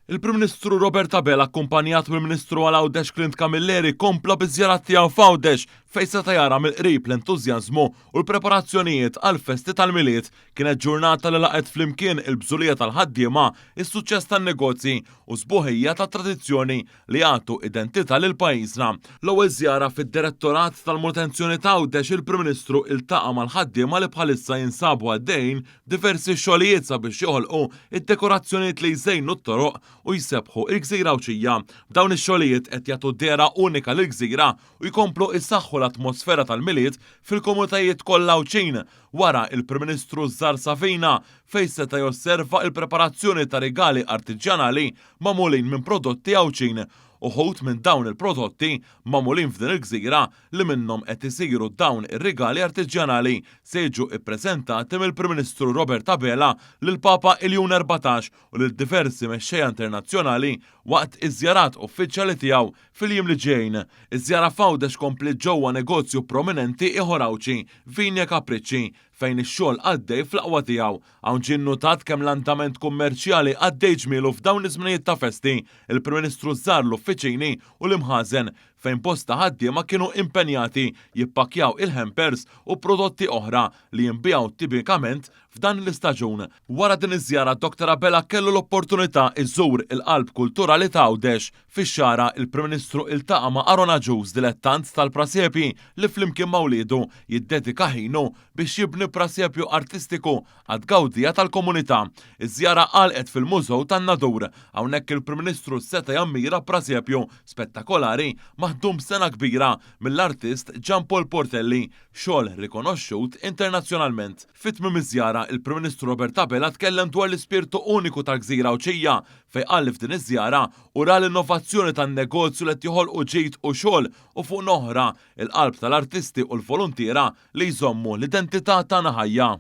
Il-Prim Ministru Robert Abela akkumpanjat mill-Ministru għal Għawdex Clint Camilleri kompla biż-żjarat tiegħu f'Għawdex fejn seta' jara mill-qrib l-entużjażmu u l-preparazzjonijiet għall-festi tal-Milied. Kienet ġurnata li laqgħet flimkien il-bżulija tal-ħaddiema, is-suċċess tan-negozji u s-sbuħija tat-tradizzjoni li jagħtu identità lil pajjiżna. L-ewwel żjara fid-Direttorat tal-Manutenzjoni t'Għawdex il-Prim Ministru iltaqa' mal-ħaddiema li bħalissa jinsabu għaddejjin b'diversi xogħlijiet sabiex joħolqu d-dekorazzjonijiet li jżejnu t-toroq u jsebbħu l-gżira Għawdxija. B'dawn ix-xogħlijiet qed jagħtu dehra unika lill-gżira u jkomplu jsaħħu l-atmosfera tal-Milied fil-komunitajiet kollha Għawdxin. Wara, il-Prim Ministru żar Safina fejn seta' josserva l-preparazzjoni ta' rigali artiġjanali magħmulin minn prodotti Għawdxin. Uħud minn dawn il-prodotti magħmulin f'din il-gżira li minnhom qed isiru dawn ir-rigali artiġjanali se jiġu ppreżentati mill-Prim Ministru Robert Abela lill-Papa Iljun 14 u lil diversi mexxejja internazzjonali waqt iż-żjarat uffiċjali tiegħu fil-jiem li ġejjin. Iż-żjara f'Għawdex kompliet ġewwa negozju prominenti ieħor Għawdxi, Vigne Capricci, fejn ix-xogħol għaddej fl-aqwa tiegħu. Hawn ġie nnutat kemm l-andament kummerċjali għaddej ġmielu f'dawn iż-żminijiet ta' festi. Il-Prim Ministru żar l-uffiċini u l-imħażen fejn bosta ħaddiema kienu impenjati jippakkjaw il-hampers u prodotti oħra li jinbiegħu tipikament f'dan l-istaġun. Wara din iż-żjara Dr Abela kellu l-opportunità jżur il-qalb kulturali ta' Għawdex. Fix-Xagħra, il-Prim Ministru iltaqa' ma' Aaron Agius, dilettant tal-prasepji li flimkien ma' wliedu jiddedika ħinu biex jibni prasepju artistiku għat-tgawdija tal-komunità. Iż-żjara għalqet fil-Mużew tan-Nadur. Hawnhekk il-Prim Ministru seta' jammira prasepju spettakolari maħdum b'sengħa kbira mill-artist Gian Paul Portelli, xogħol rikonoxxut internazzjonalment. Fi tmiem iż-żjara, il-Prim Ministru Robert Abela tkellem dwar l-ispirtu uniku tal-gżira Għawdxija, fejn qal li f'din iż-żjara hu ra l-innovazzjoni tan-negozju li qed joħolqu ġid u xogħol u fuq oħra, il-qalb tal-artisti u l-voluntiera li jżommu l-identità tagħna ħajja.